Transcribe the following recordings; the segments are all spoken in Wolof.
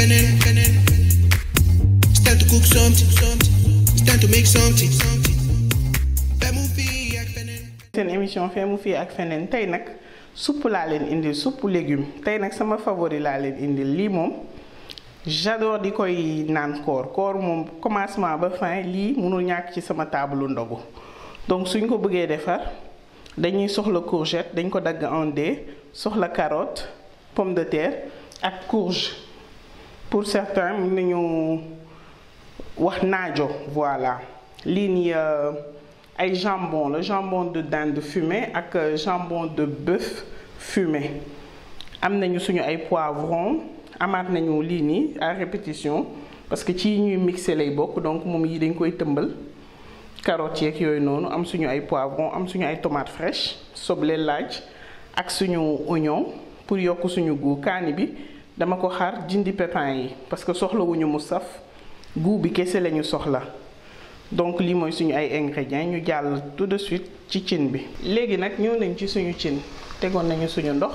It's time to cook something. It's time to make something. Seen émission Femme Fille ak Feneen tey nag soupe laa leen indil soupe légumes tey nag sama favori laa leen indil lii moom j'adore di koy naan koor moom commencement ba fin lii mënul ñàkk ci sama taabalu ndogu donc suñ ko bëggee defar dañuy soxla courgette dañ ko dagg en dés soxla carotte pomme de terre ak courge pour certains mën nañu wax naajo voilà lii nii ay jambon le jambon de dinde fumé ak jambon de bœuf fumé am nañu suñu ay poivron amaat nañu lii nii à répétition parce que ci ñuy mixé lay bokk donc moom yi dañ koy tëmbal carottes yeeg yooyu noonu am suñu ay poivron am suñu ay tomates fraîches soble laaj ak suñu oignon pour yokk suñu goût kaani bi dama ko xaar dindi pépins yi parce que soxlawuñu mu saf goût bi kese lañu soxla donc lii mooy suñu ay ingrédients ñu jàll tout de suite ci cin bi. léegi nag ñëw nañ ci suñu cin tegoon nañu suñu ndox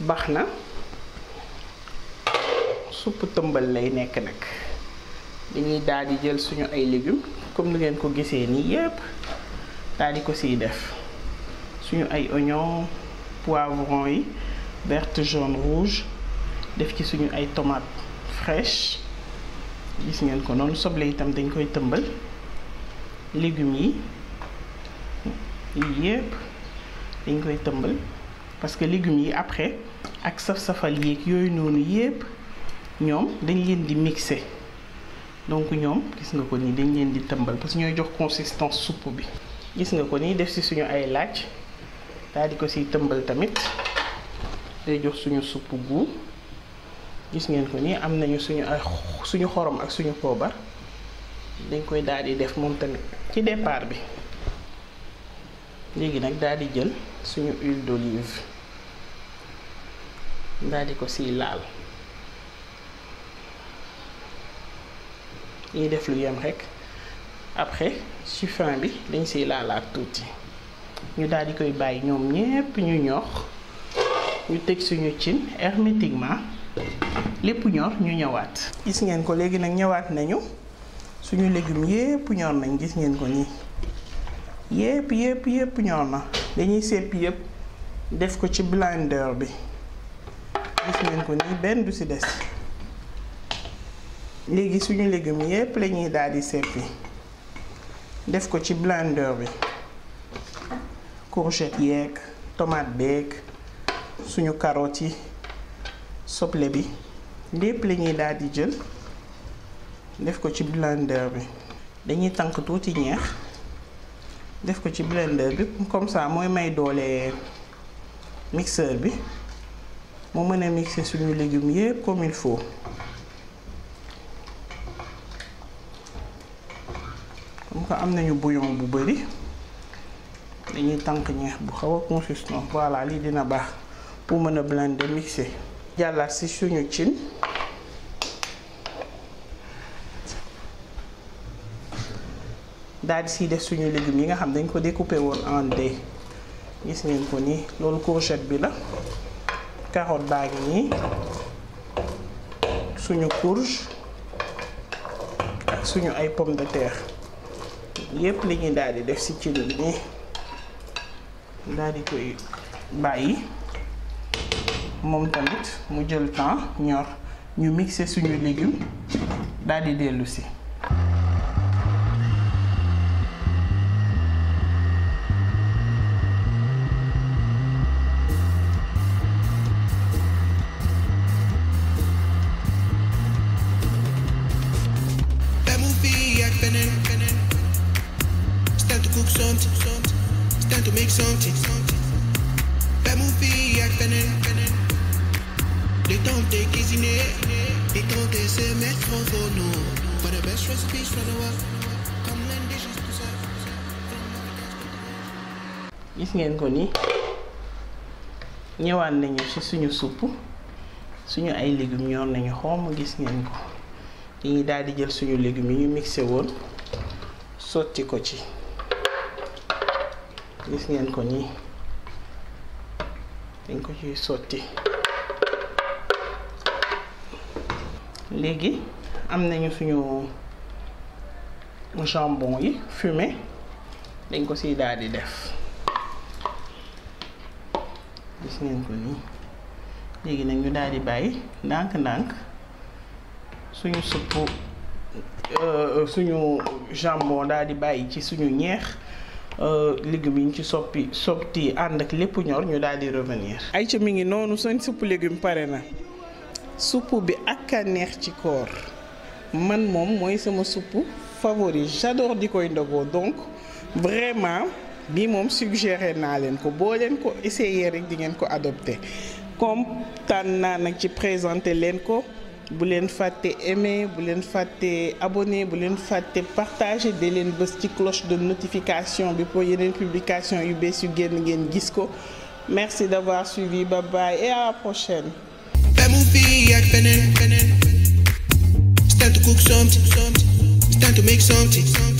baax na suppu tëmbal lay nekk nag dañuy daal di jël suñu ay légumes comme ni ngeen ko gisee nii yépp daal di ko siy def suñu ay oignons poivrons yi vert jaune rouge def ci suñu ay tomates fraîches gis ngeen ko noonu soble itam dañ koy tëmbal. légumes yi yépp dañ koy tëmbal parce que légumes yi après ak saf-safal yéeg yooyu noonu yépp ñoom dañ leen di mixer donc ñoom gis nga ko nii dañ leen di tëmbal parce que ñooy jox consistance soupe bi. gis nga ko nii def ci suñu ay laaj daal di ko siy tëmbal tamit day jox suñu soupe goût gis ngeen ko nii am nañu suñu xorom ak suñu poobar dañ koy daal di def moom tamit ci départ bi léegi nag daal di jël suñu huile d'olive daal di ko siy laal ñuy def lu yem rekk après ci fin bi dañ siy laalaat tuuti ñu daal di koy bàyyi ñoom ñépp ñu ñor ñu tëj suñu cin hermétiquement lépp ñor ñu ñëwaat. gis ngeen ko léegi nag ñëwaat nañu. suñu légumes yépp ñor nañ gis ngeen ko nii yépp ñor na dañuy seppi yépp def ko ci blender bi gis ngeen ko nii benn du ci des léegi suñu légumes yépp lañuy daal di seppi def ko ci blender bi courgette yeeg tomate beeg suñu carottes yi soble bi lépp lañuy daal di jël def ko ci blender bi dañuy tànk tuuti ñeex def ko ci blender bi comme ça mooy may doole mixeur bi mu mën a mixer suñu légumes yépp comme il faut comme que am nañu bouillon bu bari dañuy tànk ñeex bu xaw a consistant voilà lii dina baax pour mën a blender mixer jàllaat ci suñu cin daal di siy def suñu légumes yi nga xam dañ ko découper woon en dés gis ngeen ko nii loolu courgette bi la carotte baa ngi nii suñu courge ak suñu ay pomme de terre yépp la ñuy daal di def ci cin bi nii daal di koy bàyyi moom tamit mu jël temps ñor ñu mixer suñu légumes daal di dellu si. It's time to cook something. It's time to make something. Fais mon fille avec Feneen. Les temps t'es cuisiné. Les temps t'es se mettre au fourneau. For the best recipes from the world. Come and dishes to serve. gis ngeen ko nii ñëwaat nañu ci suñu soupe suñu ay légumes ñor nañu xomm gis ngeen ko dañuy daal di jël suñu légumes yi ñu mixé woon sotti ko ci gis ngeen ko nii dañ ko ciy sotti léegi am nañu suñu jambon yi fumé dañ ko ci daal di def gis ngeen ko nii léegi nag ñu daal di bàyyi ndànk-ndànk suñu suppu suñu jambon daal di bàyyi ci suñu ñeex légumes yi ñu ci sotti ànd ak lépp ñor ñu daal di revenir. ay ca mi ngi noonu suñ suppu légumes pare na suppu bi ak a neex ci koor man moom mooy sama suppu favori j'adore di koy ndogoo donc vraiment bii moom suggéré naa leen ko boo leen ko essayer rek di ngeen ko adopté comme tànn naa nag ci présenté leen ko. bu leen fàtte aimer bu leen fàtte abonner bu leen fàtte partager de leen bës ci cloche de notification bi pour yeneen publication yu bees yu génn ngeen gis ko merci d'avoir suivi, bye bye et à la prochaine. It's time to cook something, it's time to make something.